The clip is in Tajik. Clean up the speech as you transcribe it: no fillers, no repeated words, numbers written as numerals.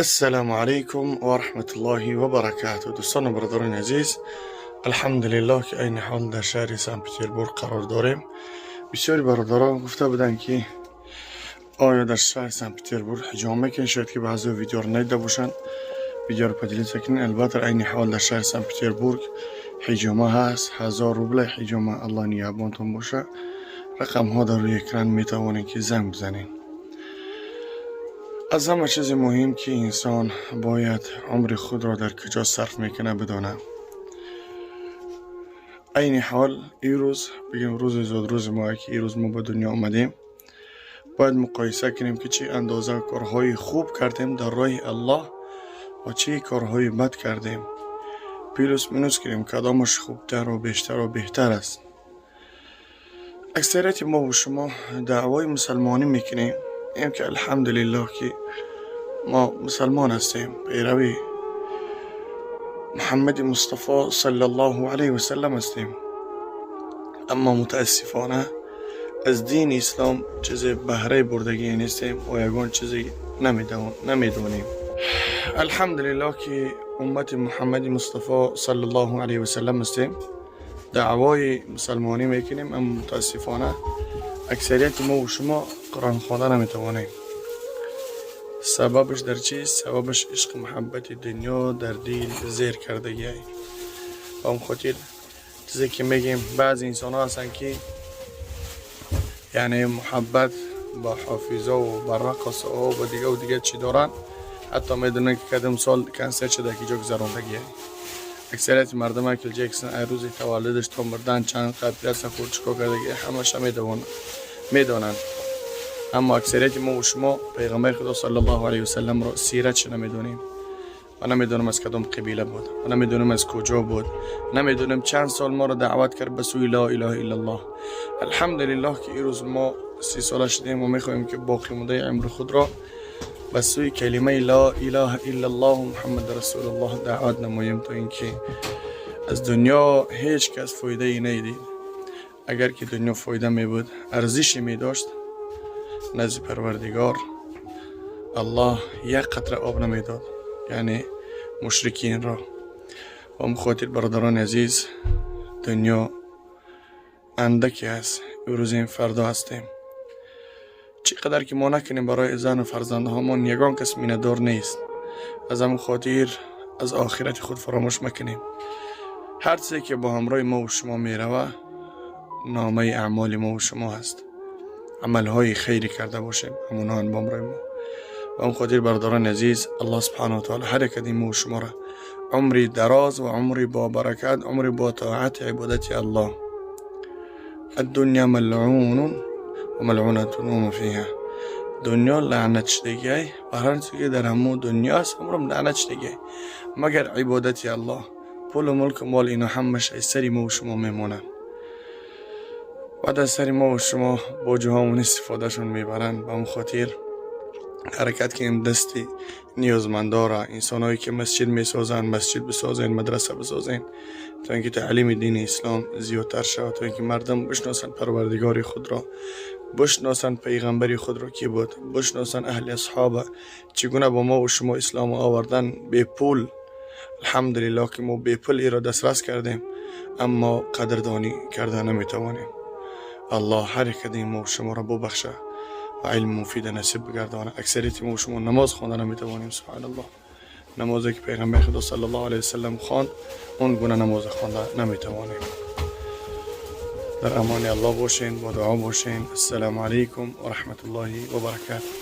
Ассалому алайкум ва раҳматуллоҳи ва баракатуҳ. Дӯстону бародарони азиз, алҳамдулиллоҳ, ки айни ҳол дар шаҳри Санкт Петербург қарор дорем. Бисёри бародарон гуфта буданд, ки оё дар шаҳри Санкт Петербург ҳиҷома мекунед? Шояд ки баъзео видеоро надида бошанд, видеоро поделиться кунед. Албатта, айни ҳол дар шаҳри Санкт Петербург ҳиҷома ҳаст, 1000 рубля ҳиҷома. Аллоҳ нигаҳбонтон боша. Рақамҳо дар рӯи экран, метавонед, ки занг бизанед. Аз ҳама чизи муҳим, ки инсон бояд умри худро дар куҷо сарф мекунад, бидонад. Айни ҳол ирӯз, бигем, рӯзи зодрӯзи мо, ки ирӯз мо ба дунё омадем, бояд муқоиса кунем, ки чӣ андоза корҳои хуб кардем дар роҳи Аллоҳ ва чӣ корҳои бад кардем. Плюс минус кунем, кадомаш хубтару бештару беҳтар аст. Аксарияти мо шумо даъвои мусалмонӣ мекунем, мегӯем, ки алҳамдулиллоҳ, ки мо мусалмон ҳастем, пайрави Муҳаммади Мустафо саллаллоҳу алайҳи васаллам ҳастем, аммо мутаассифона аз дини ислом чизе баҳраи бурдагӣ нестем ва ягон чизе намедонем. Алҳамдулиллоҳ, ки уммати Муҳаммади Мустафо саллаллоҳу алайҳи васаллам ҳастем, даъвои мусалмонӣ мекунем, аммо мутаассифона аксарияти мо шумо Қуръон хонда наметавонем. Сабабаш дар чист? Сабабаш ишқу муҳаббати дунё дар дил зер кардагиай. Ба он хотир чизе ки мегем, баъзе инсонҳо ҳастанд, ки яъне муҳаббат ба ҳофизову ба рақосҳо, ба дигаву дигар чӣ доранд, ҳатто медонанд, ки кадом сол консерт шуда, ки ҷо гузарондагиай. Аксарияти мардум Майкл Ҷексон ай рӯзи таваллудаш то мурдан чанд оператсия хурд чикор кардаги, ҳамаша медонанд. Аммо аксарияти мо шумо пайғамбари Худо саллаллоҳу алайҳи васалламро сиратша намедонем ва намедонам, аз кадом қабила буд, ва намедонам, аз куҷо буд, намедонам, чанд сол моро даъват кард ба сӯи ло илаҳа иллаллоҳ. Алҳамдулиллоҳ, ки ирӯз мо 30 сола шудем ва мехоҳем, ки боқӣ мондаи умри худро ба сӯи калимаи ло илаҳа иллаллоҳу Муҳаммад расулуллоҳ даъват намоем, то ин ки аз дунё ҳеҷ кас фоидае надид. Агар ки дунё фоида мебуд, арзише медошт, назди Парвардигор Аллоҳ як қатра об намедод, яъне мушрикинро. Ба он хотир, бародарони азиз, дунё андаке аст, имрӯзем, фардо ҳастем. Чӣ қадар ки мо накунем барои зану фарзандҳомон, ягон кас миннатдор нест. Аз ҳамон хотир аз охирати худ фаромӯш макунем. Ҳар чизе ки бо ҳамроҳи мову шумо мерава, номаи аъмоли мову шумо ҳаст. Амалҳои хайре карда бошем, ҳамонҳоанд бо ҳамроҳи мо. Ба он хотир, бародарони азиз, Аллоҳ субҳанаҳу ва таъала ҳар як аз мову шуморо умри дароз ва умри бобаракат, умри бо тоати ибодати Аллоҳ. Аддунья малъунун ва малъунатун ма фиҳа. Дунё лаънатшудагиай ва ҳар чизе ки дар ҳамун дунё аст, ҳамонам лаънатшудагиай, магар ибодати Аллоҳ. Пулу мулку мол, ино ҳамаш аз сари мову шумо мемонанд. Баъд аз сари мову шумо бо ҷоҳомон истифодашон мебаранд. Ба он хотир ҳаракат кунем дасти ниёзмандора, инсонҳое ки масҷид месозанд, масҷид бисозен, мадраса бисозен, то ин ки таълими дини ислом зиёдтар шавад, то ин ки мардум бишносанд Парвардигори худро, бишносанд пайғамбари худро ки буд, бишносанд аҳли асҳоба чӣ гуна бо мову шумо ислом овардан бепул. Алҳамдулиллоҳ, ки мо бепул иро дастрас кардем, аммо қадрдонӣ карда наметавонем. Аллоҳ ҳар як кадоми мо шуморо бубахша ва илми муфида насиб бигардонад. Аксарияти мо шумо намоз хонда наметавонем, субҳаналлоҳ. Намозе ки пайғамбари Худо саллаллоҳу алайҳи васаллам хонд, он гуна намоза хонда наметавонем. Дар амони Аллоҳ бошен, бо дуо бошен. Ассалому алайкум ва раҳматуллоҳи ва баракатуҳ.